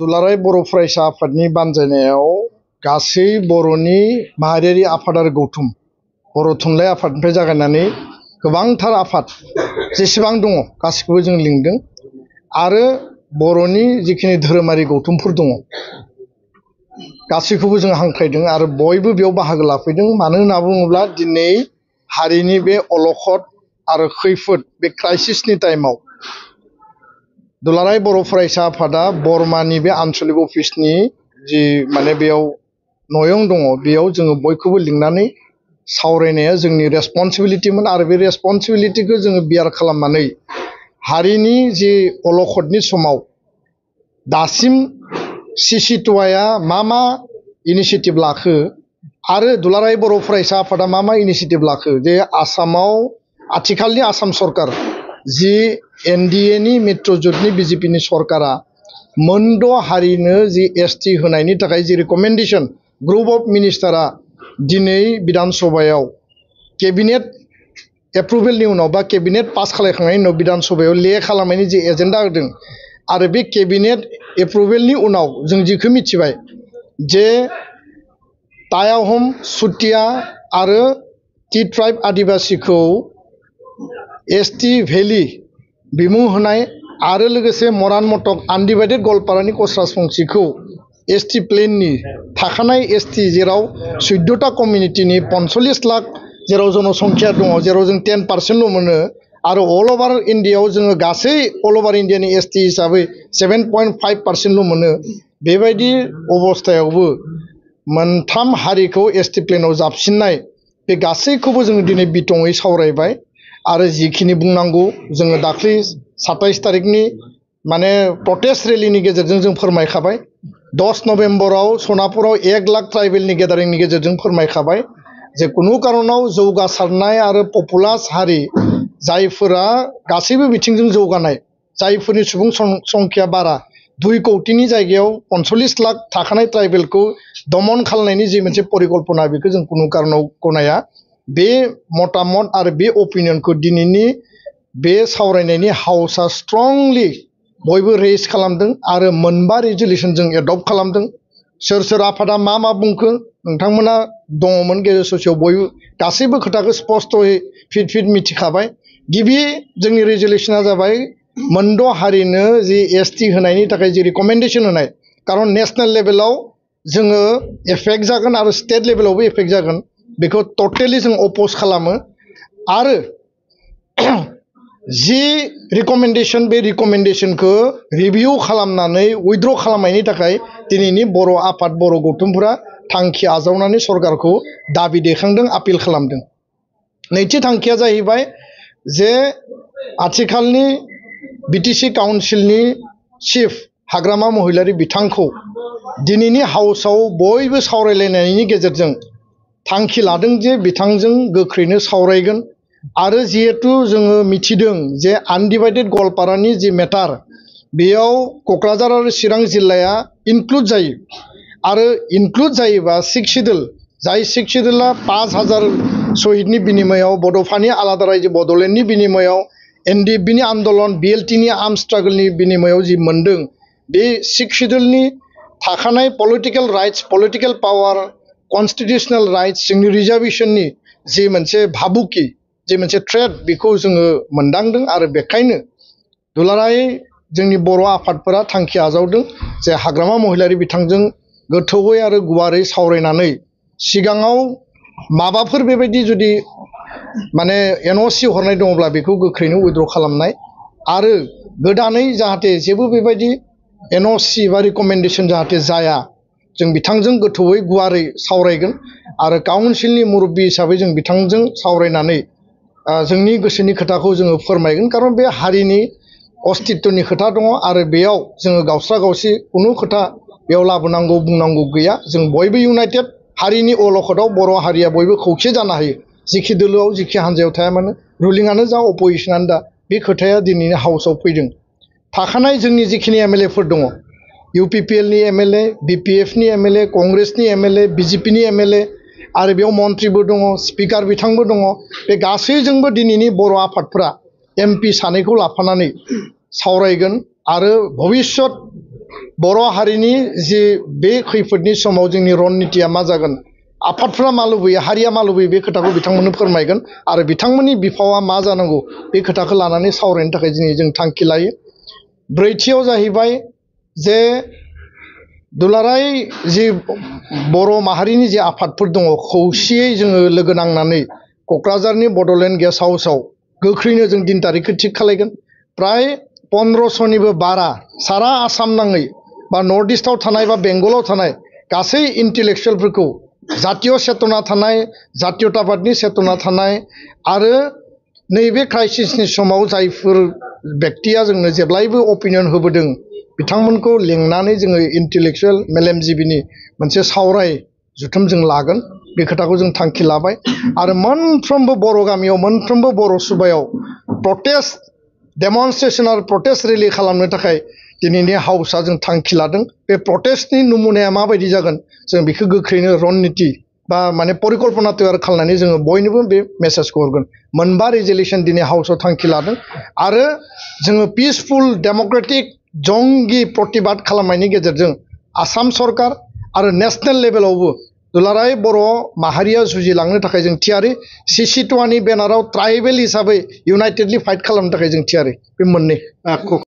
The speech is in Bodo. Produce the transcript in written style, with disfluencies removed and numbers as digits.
दुलाराय बर' फरायसा आफादनि बानजायनायाव गासै बर'नि माहारियारि आफादारि गौथुम बर' थुनलाइ आफादनिफ्राय जागायनानै गोबांथार आफाद जेसेबां दङ गासिखौबो जों लिंदों आरो बर'नि जिखिनि धोरोमारि गौथुमफोर दङ गासैखौबो जों हांख्रायदों आरो बयबो बेयाव बाहागो लाफैदों। मानो होनना बुङोब्ला दिनै हारिनि बे अलखद आरो खैफोद बे क्राइसिसनि टाइमाव दुलाराय बर' फरायसा आफादा बर्मानि बे आन्चलिक अफिसनि जि बेयाव नयं दङ बेयाव जोङो बयखौबो लिंनानै सावरायनाया जोंनि रेसपन्सिबिलिटिमोन आरो बे रेसपन्सिबिलिटिखौ जोङो बियार खालामनानै हारिनि जि अलखदनि समाव दासिम सिसिटुआया मा इनिशिएटिभ लाखो आरो दुलाराय बर' फरायसा आफादा मा इनिशिएटिभ लाखो जे आसामाव आथिखालनि आसाम सरकार जि एनडिएनि मित्रजोटनि बिजेपिनि सरकारा मोनद' हारिनो जि एसटि होनायनि थाखाय जि रिकमेन्डेशन ग्रुप अफ मिनिस्टारा दिनै विधान सभायाव केबिनेट एप्रुभेलनि उनाव बा केबिनेट पास खालामखांनायनि उनाव विधान सभायाव ले खालामनायनि जि एजेन्डा होदों आरो बे केबिनेट एप्रुभेलनि उनाव जों जिखौ मिथिबाय जे तायाहम सुतिया आरो टि ट्राइब आदिबासीखौ एसटि भेलि बिमुं होनाय आरो लोगोसे मरान मटक आनडिभाइडेड गवालपारानि कच राजबंशीखौ एसटि प्लेननि थाखानाय एसटि जेराव 14टा कमिउनिटिनि 45 लाख जेराव जनसंख्या दङ जेराव जों 10% मोनो आरो अल ओभार इन्डियायाव जोङो गासै अल ओभार इन्डियानि एसटि हिसाबै 7.5% मोनो। बेबायदि अबस्थायावबो मोनथाम हारिखौ एसटि प्लेनाव जाबसिननाय बे गासैखौबो जोङो दिनै बिथङै सावरायबाय आरो जिखिनि बुंनांगौ जोङो दाख्लै 27 तारिखनि प्रटेस्ट रेलिनि गेजेरजों जों फोरमायखाबाय। 10 नभेम्बराव सनापुराव 1 लाख ट्राइबेलनि गेदारिंनि गेजेरजों फोरमायखाबाय जे कुनु कारनाव जौगासारनाय आरो पपुलास हारि जायफोरा गासैबो बिथिंजों जौगानाय जायफोरनि सुबुं संख्या बारा 2 कौटिनि जायगायाव 45 लाख थाखानाय ट्राइबेलखौ दमन खालामनायनि जि मोनसे परिकल्पना बेखौ जों कुनु कारनाव गनाया। बे मतामत आरो बे अपिनियनखौ दिनैनि बे सावरायनायनि हाउसआ स्ट्रंलि बयबो रेज खालामदों आरो 4 रेजुलेसन जों एडप्ट खालामदों। सोर आफादा मा बुंखो नोंथांमोना दङमोन गेजेर ससेयाव बयबो गासैबो खोथाखौ स्पस्तयै फिट मिथिखाबाय। गिबि जोंनि रेजुलेसना जाबाय मोनद' हारिनो जि एसटि होनायनि थाखाय जि रिकमेन्डेशन होनाय कारन नेशनेल लेभेलाव जोङो एफेक्ट जागोन आरो स्टेट लेभेलावबो एफेक्ट जागोन बेखौ टटेलि जों अपोज खालामो आरो जि रिकमेन्डेशन बे रिकमेन्डेशनखौ रिभिउ खालामनानै उइथड्र खालामनायनि थाखाय दिनैनि बर' आफाद बर' गौथुमफोरा थांखि आजावनानै सरकारखौ दाबि दैखांदों आपिल खालामदों। नैथि थांखिया जाहैबाय जे आथिखालनि बिटिसि काउन्सिलनि चिफ हाग्रामा महिलारि बिथांखौ दिनैनि हाउसआव बयबो सावरायलायनायनि गेजेरजों थांखि लादों जे बिथांजों गोख्रैनो सावरायगोन आरो जिहेतु जोङो मिथिदों जे आनडिभाइडेड गवालपारानि जि मेटार बेयाव क'क्राझार आरो चिरां जिल्लाया इनक्लुड जायो आरो इनक्लुड जायोबा 6 सिडुल जाय 6 सिडुला 5000 शहीदनि बिनिमयाव बड'फानि आलादा रायजो बड'लेण्डनि बिनिमयाव एनडिएफबिनि आन्दलन बिएलटिनि आर्म स्ट्रागलनि बिनिमयाव जि मोन्दों बे 6 सिडुलनि थाखानाय political rights political power constitutional rights जोंनि रिजार्भेशननि जि मोनसे भाबुकि जे मोनसे थ्रेट बेखौ जोङो मोनदांदों आरो बेखायनो दुलाराय जोंनि बर' आफादफोरा थांखि आजावदों जे हाग्रामा महिलारि बिथांजों गोथौयै आरो गुवारै सावरायनानै सिगाङाव माबाफोर बेबायदि जुदि एनअसि हरनाय दङब्ला बेखौ गोख्रैनो उइथड्र खालामनाय आरो गोदानै जाहाथे जेबो बेबायदि एनअसि बा रिकमेन्डेशन जाहाथे जाया जों बिथांजों गोथौयै गुवारै सावरायगोन आरो काउन्सिलनि मुरब्बी हिसाबै जों बिथांजों सावरायनानै जोंनि गोसोनि खोथाखौ जोङो फोरमायगोन कारन बे हारिनि अस्तित्वनि खोथा दङ आरो बेयाव जोङो गावस्रा गावसि कुनु खोथा बेयाव लाबोनांगौ बुंनांगौ गैया। जों बयबो इउनाइटेड हारिनि अलखदाव बर' हारिया बयबो खौसे जानो हायो जिखि दोलोआव जिखि हान्जायाव थाया मानो रुलिंआनो जा अपोजिशनानो दा बे खोथाया दिनैनि हाउसआव फैदों। थाखानाय जोंनि जिखिनि एमएलएफोर दङ इउपिपिएलनि एमएलए बिपिएफनि एमएलए कंग्रेसनि एमएलए बिजेपिनि एमएलए आरो बेयाव मन्थ्रिबो दङ स्पिकार बिथांबो दङ बे गासैजोंबो दिनैनि बर' आफादफोरा एमपि सानैखौ लाफानानै सावरायगोन आरो भबिष्यत बर' हारिनि जे बे खैफोदनि समाव जोंनि रणनीतिया मा जागोन आफादफ्रा मा लुबैयो हारिया मा लुबैयो बे खोथाखौ बिथांमोननो फोरमायगोन आरो बिथांमोननि बिफावा मा जानांगौ बे खोथाखौ लानानै सावरायनो थाखाय दिनै जों थांखि लायो। ब्रैथियाव जाहैबाय जे दुलाराय जि बर' माहारिनि जे आफादफोर दङ खौसेयै जोङो लोगो नांनानै क'क्राझारनि बड'लेण्ड गेस्ट हाउसआव गोख्रैनो जों दिन तारिखखौ थिग खालायगोन। प्राय 1500निबो बारा सारा आसाम नाङै बा नर्थ इस्टआव थानाय बा बेंगलाव थानाय गासै इन्टेलेक्सुवेलफोरखौ जातीय चेतना थानाय जातीयताबादनि चेतना थानाय आरो नैबे क्राइसिसनि समाव जायफोर बेक्तिया जोंनो जेब्लायबो अपिनियन होबोदों बिथांमोनखौ लिंनानै जोङो इन्टेलेक्सुवेल मेलेमजिबिनि मोनसे सावराय जुथुम जों लागोन बे खोथाखौ जों थांखि लाबाय। आरो मोनफ्रोमबो बर' गामियाव मोनफ्रोमबो बर' सुबायाव प्रटेस्ट डेमनस्ट्रेसन आरो प्रटेस्ट रेलि खालामनो थाखाय दिनैनि हाउसआ जों थांखि लादों। बे प्रटेस्टनि नमुनाया माबायदि जागोन जों बेखौ गोख्रैनो रणनीति बा माने परिकल्पना तैयार खालामनानै जोङो बयनोबो बे मेसेजखौ हरगोन। मोनबा रेजोलिउसन दिनै हाउसआव थांखि लादों आरो जोङो पिसफुल डेम'क्रेटिक जंगि प्रतिबाद खालामनायनि गेजेरजों आसाम सरकार आरो नेशनेल लेभेलावबो दुलाराय बर' माहारिया जुजिलांनो थाखाय जों थियारि। CC2 नि बेनाराव ट्राइबेल हिसाबै इउनाइटेडलि फाइट खालामनो थाखाय जों थियारि। बे मोननै